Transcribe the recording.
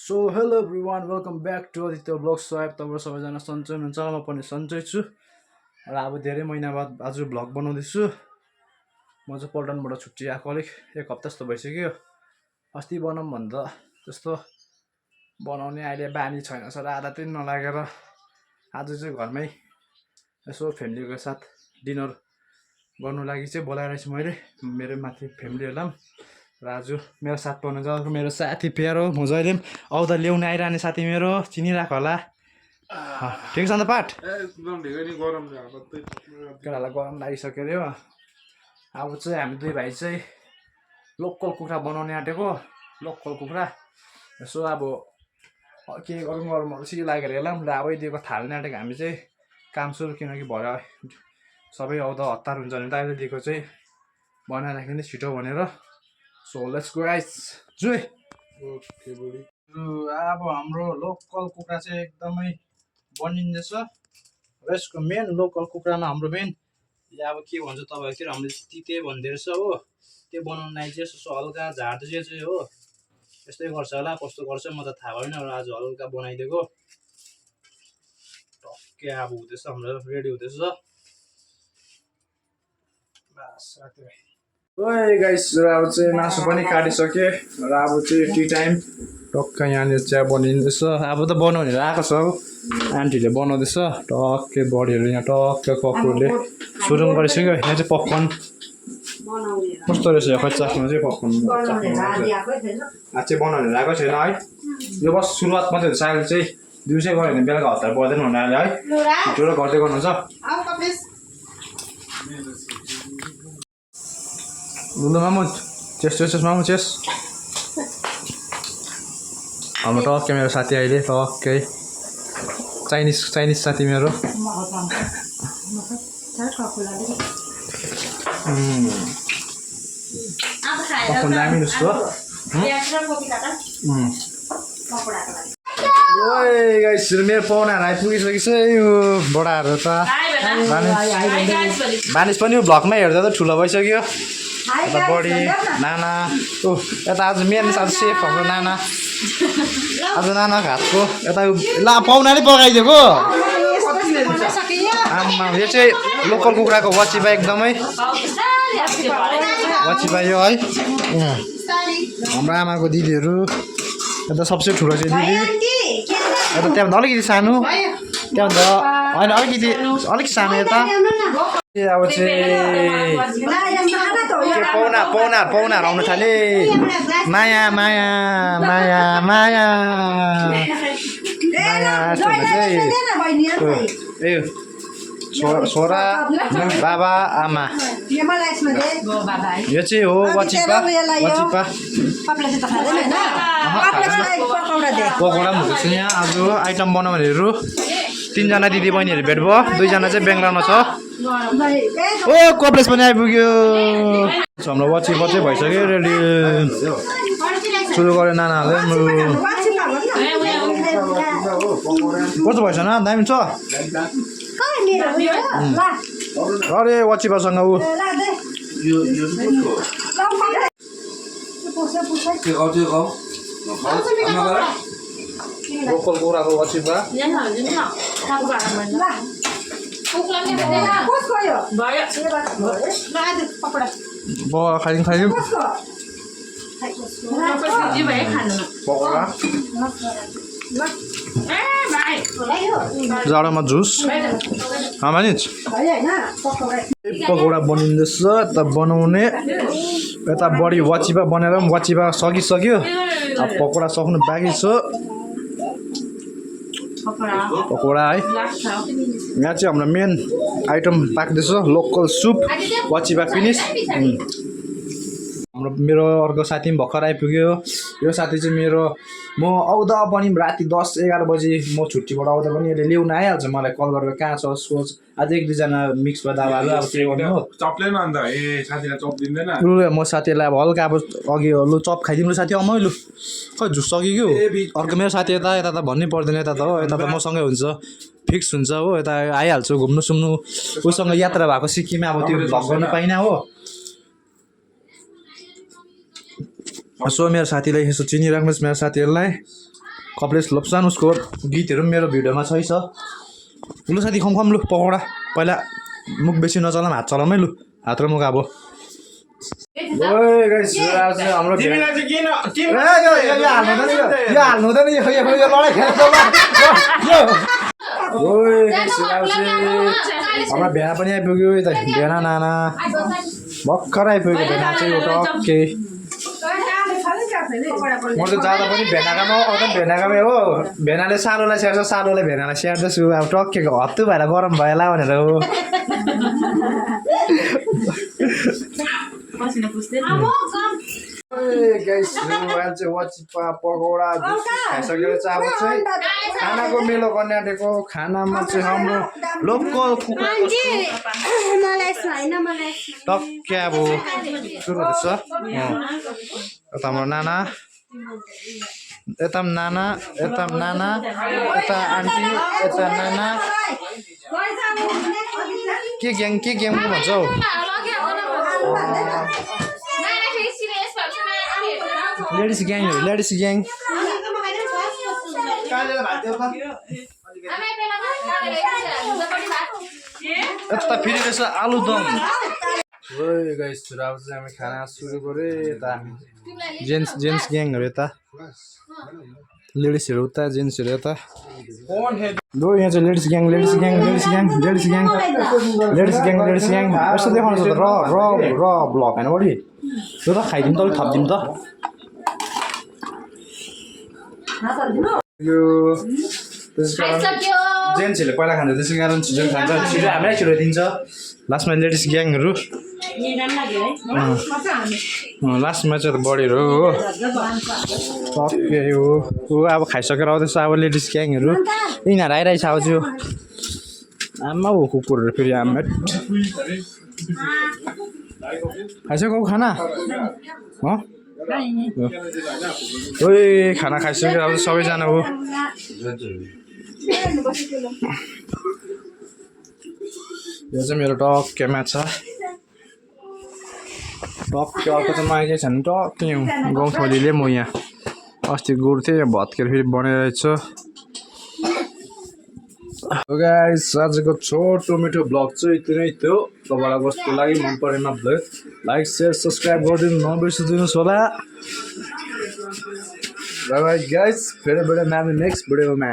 so hello everyone welcome back to Aditya blog सायद तपाईँ सबैजना सन्चै हुनुहुन्छ म पनि सन्चै छु र अब धेरै महिना बाद आज भ्लग बनाउँदैछु म चाहिँ पल्टनबाट छुट्टी आएको अलिक एक हप्ता जस्तो भइसक्यो अस्ति बनाऊँ भन्दा त्यस्तो बनाउने अहिले बानी छैन सर आधा दिन नलागेर आज चाहिँ घरमै यसो फ्यामिलीको साथ डिनर गर्नु लागि चाहिँ बोलाएर छु मैले मेरो माथि फ्यामिलीहरूलाई र आज मेरो साथ पाउनु छ मेरो साथी प्यारो म जहिले पनि आउँदा ल्याउनु आइरहने साथी मेरो चिनिरहेको होला ठिक छ अन्त पाठ केटालाई गरम लागिसक्यो अरे हो अब चाहिँ हामी दुई भाइ चाहिँ लोकल कुखुरा बनाउने आँटेको लोकल कुखुरा यसो अब के गरौँ गरौँ अल्छी लागेर हेर्लाम ल अबैदेखिको थाल्ने आँटेको हामी चाहिँ काम सुरु किनकि भरे सबै आउँदा हतार हुन्छ भने त अहिलेदेखिको चाहिँ बनाएर राख्ने छिटो भनेर so let's go guys Jui okay बुढी अब हाम्रो लोकल कुखुरा चाहिँ एकदमै बनिँदैछ र यसको मेन लोकल कुखुरामा हाम्रो मेन अब के भन्छ तपाईँहरूतिर हामीले तिते भन्दो रहेछ हो त्यो बनाउनलाई चाहिँ यसो हल्का झार्दै चाहिँ हो यस्तै गर्छ होला कस्तो गर्छ म त थाहा भएन र आज हल्का बनाइदिएको टक्कै अब हुँदैछ हाम्रो रेडी हुँदैछ बस राख्दै ओए गाइस अब चाहिँ मासु पनि काटिसकेँ र अब चाहिँ टी टाइम टक्क यहाँनिर चिया बनिँदैछ अब त बनाउने आएको छ आन्टीले बनाउँदैछ टक्कै बडीहरू यहाँ टक्कै कपुरले सुरु गरिसक्यो यहाँ चाहिँ पपकर्न कस्तो रहेछ यो खै चाख्नु चाहिँ पपकर्न चाहिँ बनाउने आएको छैन है यो बस सुरुवात मात्रै हुन्छ अहिले चाहिँ दिउँसै गऱ्यो भने बेलुका हतार पर्दैन हुन अहिले है ठुलो गर्दै गर्नुहुन्छ लुलो मामु चेस मामु चेस हाम्रो टक्कै मेरो साथी अहिले टक्कै चाइनिज साथी मेरो दामी जस्तो ओए गाइस मेरो पाहुनाहरू आइपुगिसकेछ यो बडाहरू त मानिस पनि भ्लगमै हेर्दा त ठुलो भइसक्यो यता बडी नाना ओ यता आज मेन आज सेफ हाम्रो नाना आज नाना घाटको यता ला पाहुनाले पकाइदिएको आमा यो चाहिँ लोकल कुखुराको वाचिपा एकदमै वाचिपा यो है हाम्रो आमाको दिदीहरू यता सबसे ठुलो चाहिँ दिदी यता त्यहाँभन्दा अलिकति सानो त्यहाँभन्दा होइन अलिक सानो यता अब चाहिँ पाहुनाहरू आउनु थाले माया माया माया माया माया ए छोरा बाबा आमा यो चाहिँ हो वाचिपा पकौडा पनि हुँदैछ यहाँ आज आइटम बनाउनेहरू 3 जना दिदी बहिनीहरू भेट भयो 2 जना चाहिँ बेङ्गलोरमा छ ओ कप्लेस पनि आइपुग्यो हाम्रो वाचिपा चाहिँ भइसक्यो रेडी सुरु गऱ्यो नानाहरूले कस्तो भएछ न दामी छ अरे वाचिपासँग ऊ लोकल कुखुराको वाचिपा खाइदिउँ पकौडा जाडोमा जुस मानिज पकौडा बनिँदैछ यता बनाउने यता बडी वाचिपा बनाएर पनि वाचिपा सकिसक्यो अब पकौडा सक्नु बाँकी छ पकौडा है यहाँ चाहिँ हाम्रो मेन आइटम पाक्दैछ लोकल सुप वाचिपा फिनिस मेरो अर्को साथी पनि भर्खर आइपुग्यो यो साथी चाहिँ मेरो म आउँदा पनि राति 10-11 बजी म छुट्टीबाट आउँदा पनि यसले ल्याउन आइहाल्छ मलाई कल गरेर कहाँ छ सोच आज 1-2 जना मिक्स भएर दाबाहरू अब के गर्नु हो चपले न अन्त ए साथीलाई चप दिँदैन म साथीलाई अब हल्का अब अघि लु चप खाइदिनु साथी मैले खै झुस सक्यो अर्को मेरो साथी यता त भन्नै पर्दैन यता त हो यता त मसँगै हुन्छ फिक्स हुन्छ हो यता आइहाल्छु घुम्नु सुम्नु उसँग यात्रा भएको सिक्किममा अब त्यो भ्लग गर्न पाइनँ हो सो मेरो साथीलाई यसो चिनिराख्नुहोस् मेरो साथीहरूलाई कपलेस लोप्सान उसको गीतहरू पनि मेरो भिडियोमा छ लु साथी खम लु पकौडा पहिला मुख बेसी नचलाम हात चलाम है लु हात र मुख अब ओए गाइस हाम्रो तिमीलाई चाहिँ किन यो हाल्नु हुँदैन यो लडाइँ खेल्छ ओए गाइस हाम्रो भेना पनि आइपुग्यो यता भेना नाना भर्खर आइपुग्यो भेना चाहिँ एउटा टक्कै म त जाँदा पनि भेनाकामा आउँदा भेनाकामै हो भेनाले सालोलाई स्याहार्छ सालोले भेनालाई स्याहार्दैछु अब टक्केको हत्तु भएर गरम भएला भनेर हो पकौडा खाइसकेर चाहिँ अब चाहिँ खानाको मेलो गर्ने आँटेको खानामा चाहिँ हाम्रो लोकल कुखुरा टक्कै अब सुरु हुँदैछ यता हाम्रो नाना यता नाना यता आन्टी यता नाना के ग्याङको भन्छ हौ लेडिज ग्याङ यता फेरि रहेछ आलुदम गाइस अब चाहिँ हामी खाना सुरु गऱ्यो यता जेन्ट्स ग्याङहरू यता लेडिजहरू उता जेन्ट्सहरू यता दो यहाँ चाहिँ लेडिज ग्याङ यस्तो देखाउनु छ र ब्लक होइन बढी त्यो त खाइदिउँ त अलिक थपिदिउँ त यो जेन्ट्सहरूले पहिला खान्छ त्यसै कारण छिटो खान्छ छिटो हामीलाई छिटो दिन्छ लास्टमा लेडिज ग्याङहरू लास्टमा चाहिँ बढीहरू हो टक्कै हो अब खाइसकेर आउँदैछ अब लेडिज ग्याङहरू यिनीहरू आइरहेछ अब त्यो आमा हो कुकुरहरू फेरि आमा खाइसक्यो खाना ओइ खाना खाइसक्यो अब सबैजना हो यो चाहिँ मेरो टक्कै माछा टक्कै अर्को चाहिँ माइकै छ नि टक्कै गाउँथलीले म यहाँ अस्ति गुड्थेँ भत्केर फेरि बनाइरहेछ गाइस आजको छोटो मिठो ब्लग चाहिँ यति नै थियो तपाईँलाई कस्तो लाग्यो मन परेमा ब्लग लाइक सेयर सब्सक्राइब गरिदिनु नबिर्सिदिनुहोस् होला बाइ गाइस फेरि भिडियोमा नेक्स्ट भिडियोमा